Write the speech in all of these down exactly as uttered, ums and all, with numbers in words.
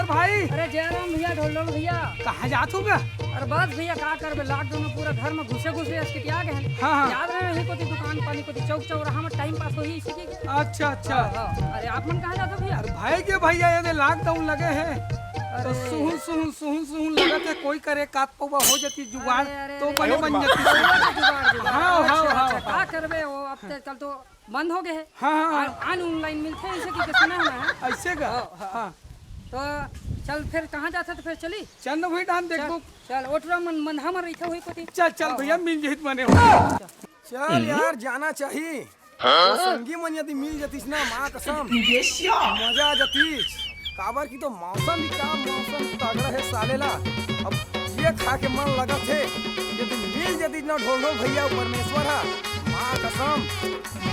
भाई। अरे जय राम भैया, ढोल ढोल भैया। कहाँ जात हो बे? अरे बस भैया, का करबे, लॉकडाउन में पूरा घर में घुसे घुसे अस्किटिया गए हैं। हाँ, हाँ। याद रहे, यहीं कोती दुकान पानी कोती चौक चौराहा में टाइम पास होही इसी की। अच्छा, अच्छा। हाँ, हाँ। अरे आप मन कहाँ जात हो भैया? अरे भाई के भैया, ये दे लॉकडाउन लगे है, तो अरे। सुहुन, सुहुन, सुहुन, सुहुन लगत है, कोई करे कात पौवा हो जाती जुगाड़, अरे, अरे, तो अरे, बने अरे। बन जाती। जुगाड़, जुगाड़। हाँ, हाँ, अच्छा, हाँ, अच्छा, हाँ। का करबे वो, अब ते कल तो बंद हो गए है। हाँ, हाँ, हाँ। आ-, आन ऑनलाइन मिलते हैं, इसे की सुना है ना? ऐसे का? हाँ, हाँ। हाँ। तो चल फिर, कहाँ जाता तो फिर चली? चल ना भाई, डान चल, देखबो। चल, ओटरा मन, मन हमर रहिथे होई कोती। चल, चल हाँ, भैया, हाँ। मिल जहित बने हो। चल यार, जाना चाहिए। हाँ? तो संगी मन यदि मिल जतिस ना, माँ कसम, मजा आ जतिस। काबर की तो मौसम भी का मौसम तगड़ा है साले ला। अब ये खा के मन लगत है, यदि मिल जतिस ना ढोल ढोल भैया परमेश्वर हा, माँ कसम,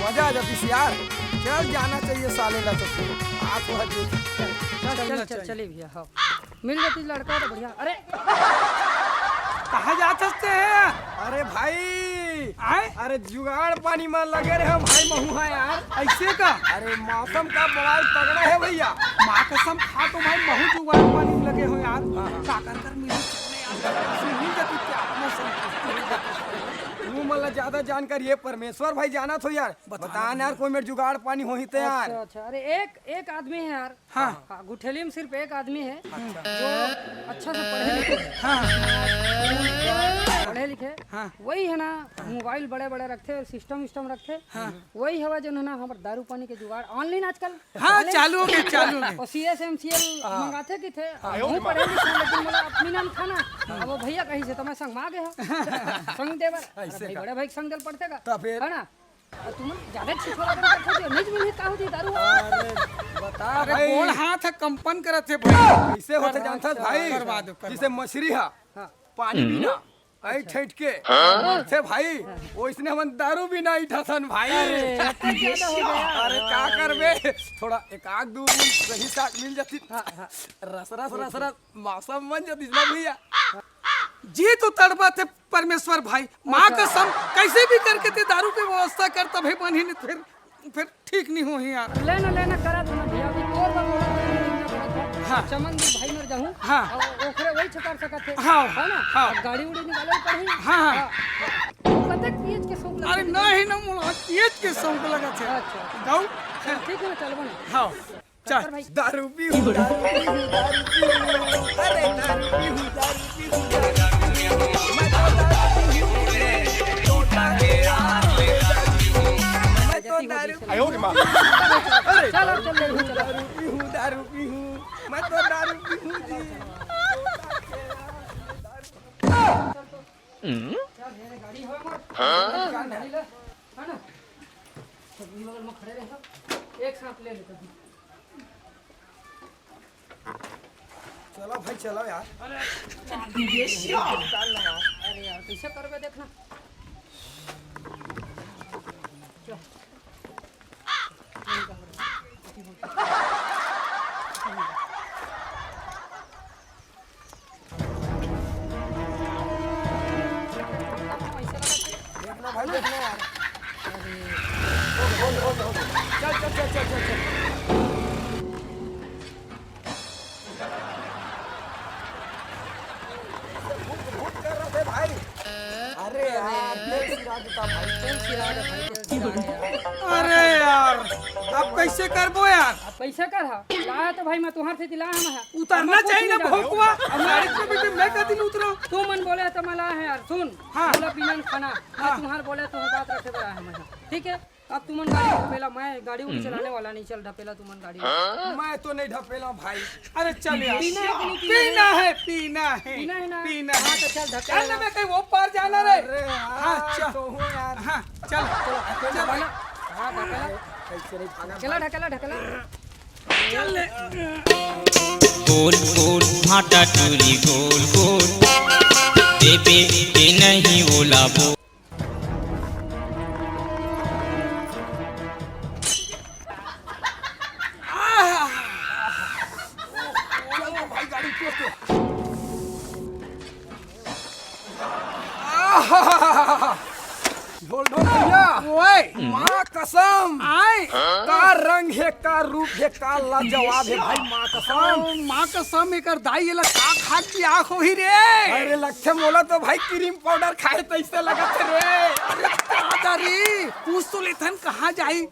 मजा आ जतिस यार। चल जाना चाहिए साले ला तो। आ तो है देख। चल, चल, चलना चल, चल, चाहिए। चले भैया, हाँ। मिल जाती लड़का तो बढ़िया। अरे कहाँ जात हस ते? अरे भाई, आए? अरे जुगाड़ पानी में लगे रहे हम भाई, महू हा यार। ऐसे का? अरे मौसम का बवाल तगड़ा है भैया। माँ कसम खा तो भाई, महू जुगाड़ पानी में लगे हो यार। हाँ, हाँ। का कर कर मिली चले यार, मिल जाती क्या अपना संतुष्टि मिल जाती। तू मतलब ज्यादा जानकारी है, परमेश्वर भाई जाना थो यार। बता बता ना यार, कोई मेरे जुगाड़ पानी होही तो यार। अच्छा, अच्छा, अरे एक, एक आदमी है यार। हाँ। हाँ, गुठेली में सिर्फ एक आदमी है, अच्छा। जो अच्छा से पढ़े लिखे है। हाँ। पढ़े लिखे, हाँ। वही है ना, मोबाइल बड़े बड़े रखते, सिस्टम विस्टम रखते, हाँ। वही हवा जो है ना, हमारे दारू पानी के जुगाड़ ऑनलाइन आजकल। हाँ, ऑनलाइन। चालू हो गए, चालू हो गए। और C S M C L हाँ। मंगाते की थे, हाँ। वो पढ़े लिखे, लेकिन बोला अपनी नाम खाना। हाँ। अब वो भैया कहीं से तो मैं संग मांगे हूँ। संग देवर, अरे ऐसे भाई, का? बड़े भाई के संग देल पड़ते का? तो फिर? है ना? अरे तुमन ज्यादा छिछोरा बन करथे, जो नहीं मिलही का होती दारू? अरे बता अरे भाई। गोड़ हाथ ह कंपन करत हे भाई। कैसे होथे जानथस भाई? करवा दो, करवा दो। जैसे मछरी हा हाँ। पानी बिना ऐठ ऐठ के मरथे भाई, ओइसने हमन दारू बिना ऐठथन भाई। अरे, अतका ज्यादा हो गया। अरे का करबे, थोड़ा एक आध दू सही साथ मिल जाती। हाँ, हाँ। रस रस रस रस मौसम बन जाती ना भैया। जी तो तड़पत हे परमेश्वर भाई, माँ अच्छा। कसम, कैसे भी करके ते दारू के व्यवस्था कर, तभे बनही, नहीं फिर, फिर ठीक नहीं होही यार। लेना, लेना, करा दो ना भैया, अभी तोर बर बोला था, लेना पड़ा था। हाँ। चमन जी भाई मर जाहूँ, हाँ। और ओकरे वही छुपार सकत है। हाँ, है ना? हाँ। अब गाड़ी उड़ी निकाले पड़ी। हाँ, हाँ। हाँ। कतक पियज के शौक लगत अरे है? नहीं ना, मोला पियज के शौक लगत है। अच्छा। गाँव। चल, ठीक है ना, चलबो ना। हाँ। चल। शंकर भाई। दारू पीहूँ, दारू पीहूँ, दारू पीहूँ। अरे दारू पीहूँ, दारू पीहूँ, दारू पीहूँ। मैं तो दारू पीहूँ रे, लोटा के आगे दारू पीहूँ। मैं तो दारू पीहूँ। अरे चल, अब चल, ले, चल। दारू पीहूँ, दारू पीहूँ। मैं तो दारू पीहूँ जी। चल, ये गाड़ी हो हमार। हाँ? गाड़ी ले, है ना? छतरी बगल में खड़े रहे, एक साथ ले लेते हैं। चलो भाई, चलो यार। अरे यार, कैसे करबे देखना। चल। देखना भाई, देखना यार। चल, चल, चल, चल, चल, चल। भूत, भूत कर रहे थे भाई। अरे यार, तेल सिरा देता भाई, तेल सिरा दे भाई, तेल सिरा दे यार। अरे यार, अब कैसे करबो यार? अब कैसे कर हा? लाया तो भाई मैं तुम्हारे से दिलाया हम है। उतरना चाहिए ना भोकुआ। अब मैं गाड़ी पे बैठे मैं कदी नहीं उतरा। तू मन बोले तो मैं लाया है यार, सुन। हाँ। बोला बिना खाना। हाँ। मैं तुम्हारे बोले तुम्हारे बात रखे बड़ा है मैं। ठीक है? अब तुमन गाड़ी ढपेला, मैं गाड़ी उड़ी चलाने वाला नहीं, चल ढपेला तुमन गाड़ी। मैं तो नहीं ढपेला भाई। अरे चल यार। पीना है कि नहीं पीना पीना है? है, पीना है। पीना है ना? पीना हाँ, है। तो चल ढपेला। चल ना, मैं कहीं वो पार जाना रे। अरे यार, हाँ, चल। तो हूँ यार। हाँ, चल। चल, चल। ढपेला। हाँ, ढपेला। कैसे नहीं भागा ढकेला, भाई? ढकेला, ढकेला। चल ले। गोल गोल भाटा टूरी गोल गोल, देबे के नहीं ओला बोल। चल तो भाई गाड़ी तेज तेज। ढोल ढोल भैया। ओए। माँ कसम। आए। का रंग हे का रूप, हे का लाजवाब हे भाई, माँ कसम। माँ कसम, एकर दाई एला का खा के आँख होही रे? अरे लगथे मोला तो भाई क्रीम पाउडर खाए तइसे लगत हे रे। अरे दादा रे, पूछ तो लेथन कहाँ जाही?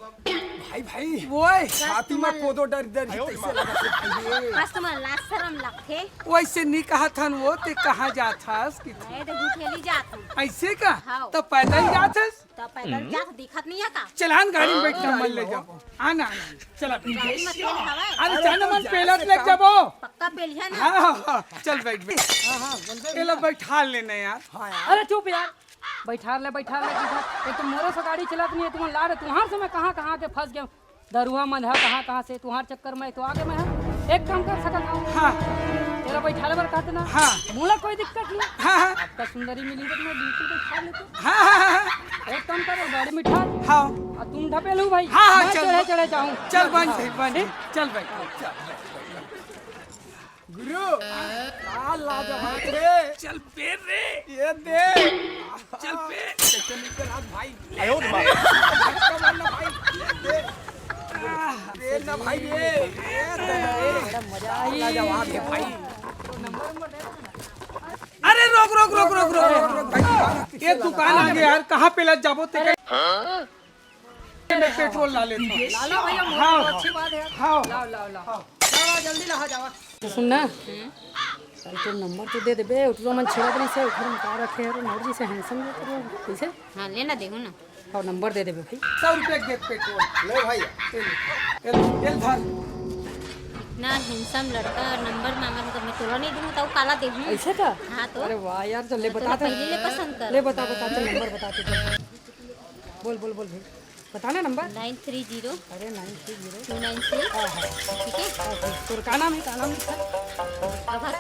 भाई, भाई, ओए। छाती में कोदो डर डर ही तइसे लगत हे भाई। बस तुम्हारा लाज शरम लगथे। वइसे नी कहत हन वो, ते कहाँ जात हस कि मैं तो गुठेली जात हूँ। अइसे का? हाँ। त पैदल जात हस? त पैदल जात दिखत नहीं है का? चलान गाड़ी में बैठ के हाँ, मन ले जाबो। आना, आना, चला। गाड़ी में तेल हवय? अरे, अरे, चल ना, तो मन जा पेलत से ले काम जाबो। पक्का पेलिया ना? हाँ, हाँ, हाँ, चल बैठ, बैठ। हाँ, हाँ, बोल दे। एला बैठा लेना यार। हाँ यार। अरे चुप यार, बैठा ले, बैठा ले, बैठा। ये तो मोरे से गाड़ी चलत नहीं है, तुमन ला रहे, तुहार से मैं कहाँ कहाँ के फंस गया हूँ। दरुहा मन ह कहाँ कहाँ से, तुहार चक्कर में तो आ गए मैं ह। एक काम कर सकत हूँ। हाँ। तेरा बैठाले बर कहते ना। हाँ। मोला कोई दिक्कत नहीं। हाँ, हाँ। आपका सुंदरी मिली तो मैं बिल्कुल बैठा लेते। हाँ, हाँ, हाँ, हाँ। एक काम करो, गाड़ी में बैठा। हाँ। और तुम ढपेलू भाई। हाँ, हाँ, मैं चल। चढ़े चढ़े जाऊँ। चल बन भाई, बन। चल भाई। चल। गुरु, का लाजवाब रे। चल पेर रे। ये दे। चल पेर। कैसे निकल आज भाई? आयो रे माँ। धक्का मारना भाई। ये दे। दे ना भाई ये। ये दे ना रे। बड़ा मजा आई। लाजवाब है भाई। अरे रोक, रोक, रोक, रोक, रोक, रोक, रोक भाई। ये दुकान आ गया यार, कहाँ पे लग जाबो ते? हाँ? मैं पेट्रोल ला लेता हूँ। ला लो भैया, मोर हाँ, तो अच्छी बात है। हाँ। लाओ, लाओ, लाओ। हाँ। जाओ, जल्दी ला, जाओ। तो सुन ना, अरे तो नंबर तो दे देबे, उठलो मन छेड़त रही से, उठल में का रखे है, नौर जी से हैंडसम दे करो, कैसे? हाँ, लेना देहू ना। और नंबर दे देबे भाई। सौ रुपया के दे पेट्रोल। ले भाई। ले, ले, ले धर। इतना हैंडसम लड़का नंबर मांगा, मतलब मैं तोला नहीं दूँ, तो काला देहू? ऐसे का? हाँ तो। अरे वाह यार, चल ले मैं बता तोला दे। पहले ले पसंद कर। ले बता, बता, चल नंबर बता तू। बोल, बोल, बोल भाई। बताना नंबर। Nine three zero. अरे, nine three zero. Two nine three. हाँ, हाँ। ठीक है? हाँ, ठीक। तोर का नाम है, का नाम लिखा है? प्रभात।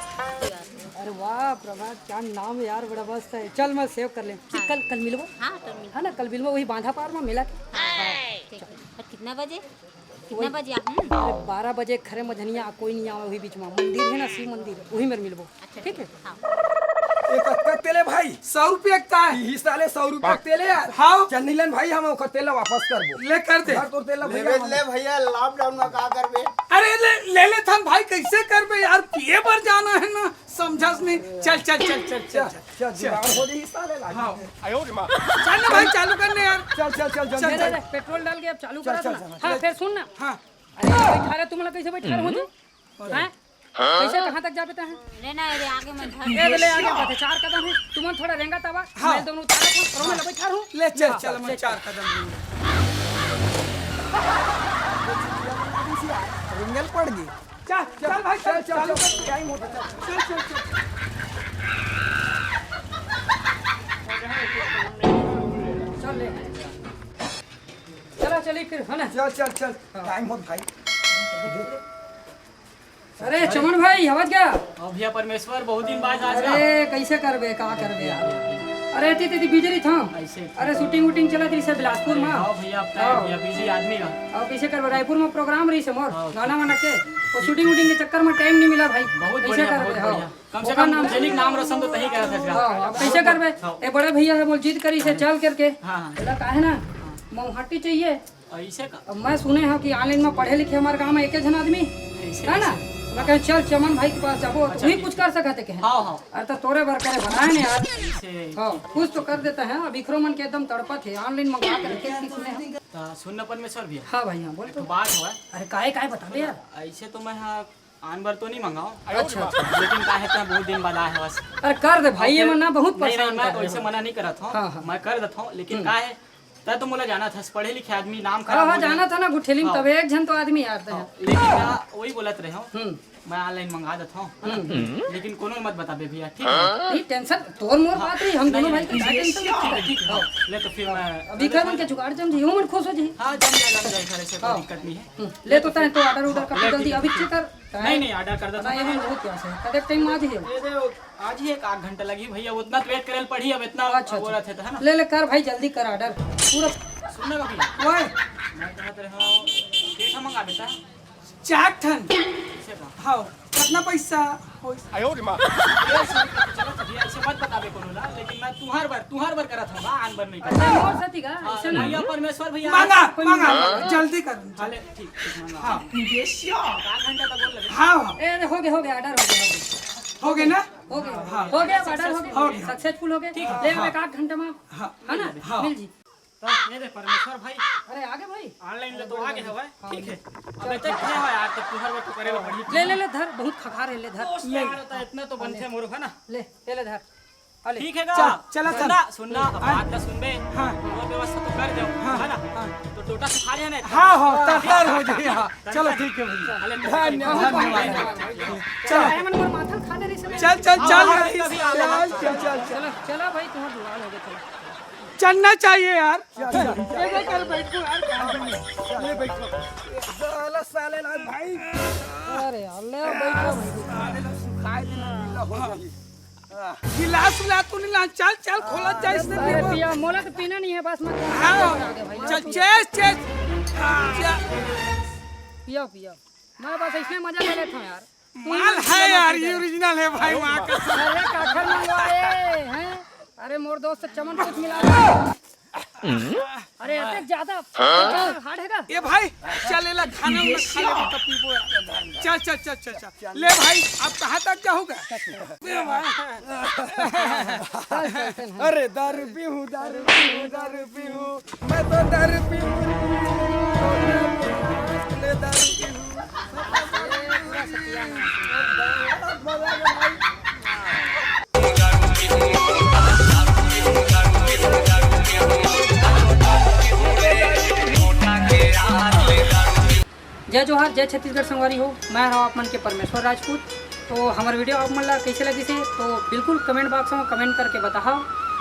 अरे वाह, प्रभात, क्या नाम है यार, बड़ा मस्त है। चल, मैं सेव कर ले। ठीक, हाँ। कल, कल मिलबो? हाँ, कल मिलबो। है ना, कल मिलबो, वही बांधा पार में मिला के। हाँ, ठीक है। और कितना बजे? कितना बजे आऊँ? अरे, बारह बजे खरे मझनिया कोई नहीं आवे, वही बीच में मंदिर है ना, शिव मंदिर, वही मेर मिलबो। अच्छा, ठीक है? हाँ। एक अतका तेल है भाई। सौ रुपया का है। ई साले सौ रुपया तेल है यार। हाँ। चल नीलन भाई, हम ओकर तेल ला वापस करबो। ले कर दे। धर तोर तेल ला भैया, ले, हम ले भैया, लॉकडाउन में का करबे? अरे ले, ले ले थन भाई, कैसे करबे यार? पिए बर जाना है ना, समझस नहीं। चल, चल, चल, चल, चल, चल, चल। जुगाड़ हो जाई साले ला। हाँ। चल ना भाई, चालू कर ना यार। चल, चल, चल, चल, चल, चल। चल। पेट्रोल डाल के अब चालू चल, करा चल, ना। चल, हाँ, चल। फिर सुन ना। हाँ। अरे, बैठा रहे, तुम लोग कैसे बैठा रहे हो जी? हैं? कैसे, कहाँ तक जाबे तैं? ले ना, अरे, आगे मैं घर ए, ले, आगे बात है, चार कदम है, तुमन थोड़ा रेंगा तबा, हाँ। मैं दोनों उतारा था, और मैं बैठा रहूँ। ले, चल, हाँ, चल, मैं चल। चार कदम रेंगा। रेंगल पड़ गई। चल, चल भाई, चल, चल, चालू चल, कर। टाइम होता, चल। चल, चल, चल। चल, ले। चला चली फिर, है ना? चल, चल, चल। हाँ। टाइम होत भाई। अरे चमन भाई, आवाज क्या? अब भैया परमेश्वर, बहुत दिन बाद आज ना। अरे कैसे करबे, का करबे यार? अरे इतनी, इतनी बिजरी था। ऐसे। अरे शूटिंग वूटिंग चलत रही से बिलासपुर में। हाँ भैया, अब हाँ। भैया बिजी आदमी ना। अब कैसे करबे? रायपुर में प्रोग्राम रही से मोर, हाँ। गाना वाना के। वो शूटिंग वूटिंग के चक्कर में टाइम नहीं मिला भाई। बहुत कैसे बढ़िया, करबे? बहुत हाँ। बढ़िया। कम से ओकर कम नाम गुठेली के नाम रोशन तो तहीं करत हस। हाँ, अब कैसे करबे? हाँ। ए बड़े भैया है, बोल जिद करी से चल करके। हाँ, हाँ। बोला काहे ना? हाँ। मौहाटी चाहिए। ऐसे का? अब मैं सुने हँव कि ऑनलाइन में पढ़े लिखे हमारे गाँव में एक झन आदमी, ऐसे, है ना? ऐसे। मैं कहे चल चमन भाई के पास जाबो, अच्छा, तुही कुछ कर सकत है कहे। हाँ, हाँ। अरे तो तोरे बर करे बनाए ने यार। ऐसे। हाँ, कुछ तो कर देता है। अब इखरो मन के एकदम तड़पत है, ऑनलाइन मंगा के रखे कि सुने हँव। तो सुन न परमेश्वर भैया। हाँ भाई, हाँ, बोल एक तो। बात हुआ। अरे काहे, काहे बता दे यार। ऐसे तो मैं हाँ आन बर तो नहीं मंगाओ। अच्छा, अच्छा। लेकिन का है, तैं बहुत दिन बाद आए हवस। अरे कर दे भाई, ये फिर मन ना बहुत नहीं, परेशान नहीं, मैं कर रहे वैसे हो। मना नहीं करत हूँ। हाँ, हाँ। मैं कर देत हूँ, लेकिन हम्म। का है, तैं तो मोला जानत हस, पढ़े लिखे आदमी, नाम हाँ, खराब हाँ, हो जाए। जानत है ना, गुठेली में हाँ। तब एक झन तो आदमी यार तैं हाँ, है। लेकिन मैं वही बोलत रहे हूँ, हम्म। मैं ऑनलाइन मंगा देत हूँ, हम्म। लेकिन कोनो मत बताबे भैया, ठीक है? नहीं, टेंशन, तोर मोर हाँ। बात रही, हम नहीं, दोनों भाई नहीं, का ठीक है, टेंशन ठीक है, ठीक है। हाँ। ले तो फिर मैं अभी कर मन के जुगाड़ जम जी, मन खुश हो जी। हाँ, जम जाए, जम जाए, सर, ऐसे कोई हाँ। दिक्कत नहीं है। हम्म, ले तो तैं तो ऑर्डर उर्डर कर हाँ, जल्दी, ठीक है, अभी ठीक है। चेक कर। नहीं, नहीं, ऑर्डर कर देता ना, ये हूँ। मन बहुत प्यास है। कदे टाइम आज ही हो? ये दे, आज ही एक आध घंटा लगी भैया, उतना तो वेट करे ल पड़ही, अब इतना अच्छा, वो अच्छा। रहते थे, है ना? ले, ले, कर भाई, जल्दी कर ऑर्डर। पूरा सुन ना भैया। ओए। मैं कहत रहे हूँ, कैसा मंगा बेटा? चार ठन। कैसे का? हाँ, तो ना पैसा। आयो रे माँ। चलो तो भैया, ऐसे मत बतावे कोनो ला, लेकिन मैं तुहार बर, तुहार बर करत हूँ, आन बर नहीं करत। अच्छा, मोर साथी का? हाँ, ऐसा नहीं भैया, है। परमेश्वर भैया। मांगा, कोई मांगा, मांगा। जल्दी कर। हाँ, ले, ठीक, ठीक, मांगा। हाँ। आधा घंटा तक बोल लगे। हाँ, हाँ। ए, हो गया, हो गया, order हो गया, हो गया। हो गया ना? हो गया, हाँ। हो गया, order हो गया, हो गया। Successful हो गया। ठीक है। ले, हाँ। एक आध घंटा में, हाँ। है ना? हाँ। मिल जी। तो ये दे परमेश्वर भाई। अरे, आगे भाई। Online ले तो आगे हवय, हाँ, ठीक है। अब एते क्या है यार, तो तुहर वो तो करे ला पड़ी। ले, ले, ले, धर, बहुत खखार है, ले, धर। दोस्त ले। यार, तो इतना तो बनथे मोर, है ना? ले, ले, ले, धर। आ ले। ठीक है चल, गा? चला, चल। सुनना, सुनना, अब हाँ। बात ला सुनबे। हाँ। वो व्यवस्था तो कर दो, हाँ, है ना? हाँ। तो टोटा से खा लेना। हाँ, हाँ, तर, तर हो जाए, हाँ। चलो, ठीक है भैया। अरे, धन्यवाद, धन्यवाद। चलो। डायमंड मोर माथा खा दे रही से। चल, चल, चल, हाँ, हाँ, चल, कभी आ चल, जाओ। चल, चल, चल। चलो, चलो भाई, तुम्हारा जुगाड़ हो गया, चलो। चलना चाहिए यार। चल, चल, चल। ये कर बैठ को यार, काम करने। ले बैठ को। साला, साले लाल भाई। अरे यार, ले बैठ को भाई। साले लोग सुखाए देना, पीला हो जाए। गिलास उलास तो नहीं ला, चल, चल, खोला जाए इसने अरे भी। पिया, मोला तो पीना नहीं है, बस मैं हाँ, आगे भाई, चल, चीज, चीज। चल। पिया, पिया। मैं बस इसमें मजा ले लेता हूँ यार। माल है यार, ये original है भाई, माँ का। अरे काखर मंगवाए हैं। अरे मोर दोस्त चमन कुछ मिला। अरे अरे ज्यादा hard है का? ए भाई, चल एला खाना उना खा ले तो पीबो यार। चल, चल, चल, चल, चल। ले भाई, आप कहाँ तक जाओगा? ए भाई। अरे दारू पीहूँ, दारू पीहूँ, दारू पीहूँ। मैं तो दारू पीहूँ। ले दारू पीहूँ। जय जोहार, जय छत्तीसगढ़ संगवारी हो, मैं हूँ आप मन के परमेश्वर राजपूत। तो हमार video आप मन ला कैसे लगिस हे, तो बिल्कुल comment box में comment करके बताओ।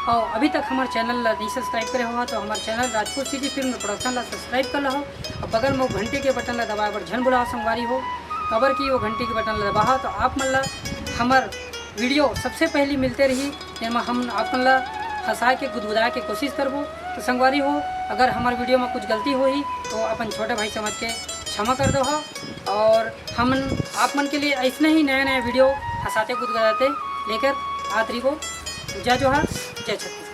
और अभी तक हमार channel ला नहीं subscribe करे हो, तो हमार channel Rajput CG Film Production ला subscribe कर लहो। और बगल में वो घंटी के button ला दबाए बर झन भुलाओ संगवारी हो, काबर कि वो घंटी के button ला दबाओ, तो आप मन ला हमार video सबसे पहली मिलते रही, जेमा हम आप मन ला हंसा के, गुदगुदा के कोशिश करबो। तो संगवारी हो, अगर हमार video में कुछ गलती होही, तो अपन छोटे भाई समझ के क्षमा कर दो हो। और हम आप मन के लिए ऐसने ही नए नए video हंसाते गुदगुदाते लेकर आत रहिबो। जय जोहार, जय छत्तीसगढ़।